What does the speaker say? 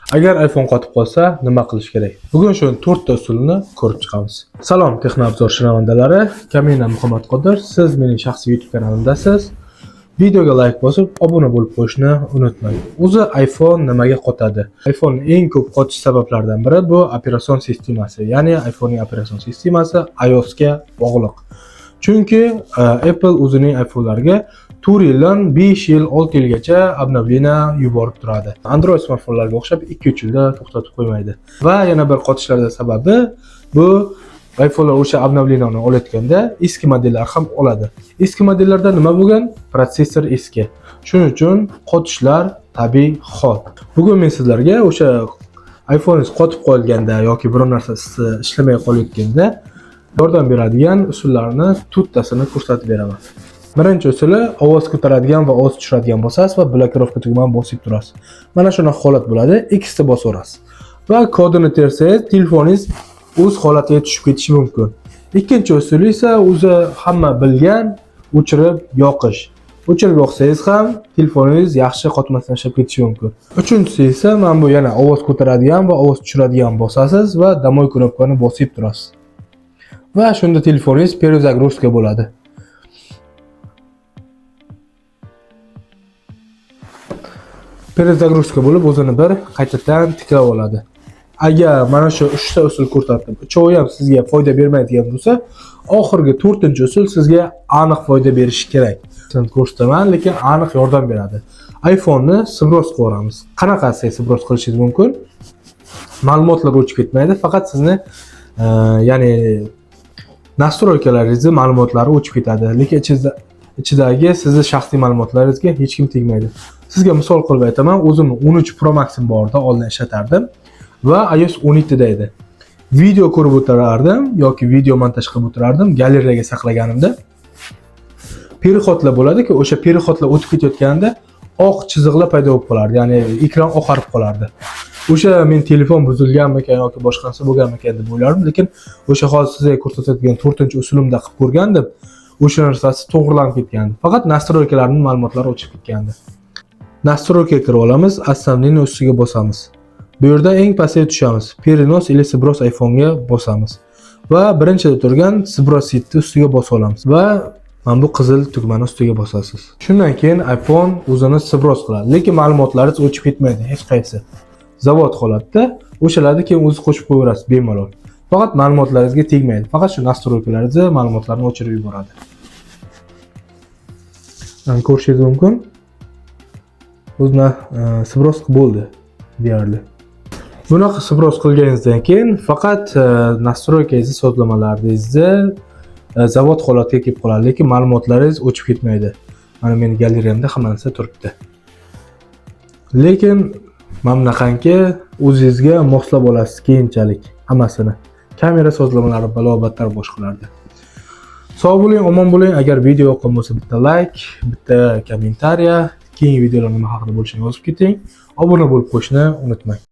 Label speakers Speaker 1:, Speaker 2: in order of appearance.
Speaker 1: Agar iPhone qotib qolsa, nima qilish kerak? Bugun shu to'rtta usulni ko'rib chiqamiz. Salom, Texnoobzor shinavandalari. Kamina Muhammad Qodir, siz mening shaxsiy YouTube kanalimdasiz. Videoga like bosib, obuna bo'lib qo'yishni unutmang. O'zi iPhone nimaga qotadi? iPhone eng ko'p qotish sabablaridan biri bu operatsion sistemasi, ya'ni iPhonening operatsion sistemasi iOS ga bog'liq. Chunki Apple o'zining iPhone'lariga 4 yildan 5 yil, 6 yilgacha обновление yuborib turadi. Android smartfonlarga o'xshab 2-3 yilda to'xtatib qo'ymaydi. Va yana bir qotishlardan sababi bu iPhone'lar o'sha обновление ni olayotganda eski modellar ham oladi. Eski modellarda nima bo'lgan? Protsessor eski. Shuning uchun qotishlar tabiiy hol. Bugun men sizlarga o'sha iPhone'ingiz qotib qolganda yoki biror narsasi ishlamay qolayotganda yordam beradigan usullarni to'rttasini ko'rsatib beraman. Birinchi usuli: ovoz ko'taradigan va ovoz tushiradigan bosasiz va блокировка tugmani bosib turasiz. Mana shunaqa holat bo'ladi. X ni bosaverasiz. Va kodini tersangiz, telefoningiz o'z holatiga tushib ketishi mumkin. Ikkinchi usuli esa o'zi hamma bilgan o'chirib yoqish. O'chirib yoqsangiz ham telefoningiz yaxshi qotmasdan ishlab ketishi mumkin. Uchinchisi esa mana bu yana ovoz ko'taradigan va ovoz tushiradigan bosasiz va домой knopkani bosib turasiz. Va shunda telefoningiz перезагрузка bo'ladi. Перезагрузка bo'lib o'zini bir qaytadan tiklab oladi. Agar mana shu uchta usul ko'rsatdim, uchovi ham sizga foyda bermaydigan bo'lsa, oxirgi to'rtinchi usul sizga aniq foyda berishi kerak. Sen ko'rsataman, lekin aniq yordam beradi. iPhone'ni сброс qilib yuboramiz. Qanaqasiga сброс qilishingiz mumkin? Ma'lumotlar o'chib ketmaydi, faqat sizni ya'ni настройка laringizni ma'lumotlari o'chib ketadi, lekin ichidagi sizni shaxsiy ma'lumotlaringizga hech kim tegmaydi. Sizga misol qilib aytaman, o'zimni 13 Pro Max'im bor edi, oldin ishlatardim va iOS 17 da edi. Video ko'rib o'tirardim yoki video montaj qilib o'tirardim galereyaga saqlaganimda. Переход lar bo'ladi-ku, o'sha переход lar o'tib ketayotganda oq chiziqlar paydo bo'lib qolardi, ya'ni ekran oqarib qolardi. O'sha men telefon buzilganmikan yoki boshqa narsa bo'lganmikan deb o'ylardim, lekin o'sha hozir sizga ko'rsatadigan to'rtinchi usulimda qilib ko'rgandim, o'sha narsasi to'g'rilanib ketgandi. Faqat настройка larning ma'lumotlari o'chib ketgandi. Настройка ga kirib olamiz, основные ustiga bosamiz. Bu yerda eng pastga tushamiz. Перенос или сброс iPhone'ga bosamiz. Va birinchida turgan сбросить ustiga bosib olamiz va mana bu qizil tugmani ustiga bosasiz. Shundan keyin iPhone o'zini сброс qiladi, lekin ma'lumotlaringiz o'chib ketmaydi hech qaysi. Zavod holatda o'shalarni keyin o'zi qo'shib qo'yaverasiz bemalol. Faqat ma'lumotlaringizga tegmaydi. Faqat shu настройка laringizni ma'lumotlarni o'chirib yuboradi. Mana ko'rishingiz mumkin. O'zini сброс bo'ldi deyarli. Bunaqa сброс qilganingizdan keyin faqat настройка ngizni sozlamalaringizni zavod holatiga kelib qoladi, lekin ma'lumotlaringiz o'chib ketmaydi. Mana meni galereyamda hamma narsa turibdi. Lekin mana bunaqangi o'zingizga moslab olasiz keyinchalik hammasini. Kamera sozlamalari balo-battar boshqalardi. Sog' bo'ling, omon bo'ling. Agar video yoqqan bo'lsa, bitta like, bitta kommentariya, keyingi videolar nima haqida bo'lishini yozib keting. Obuna bo'lib qo'yishni unutmang.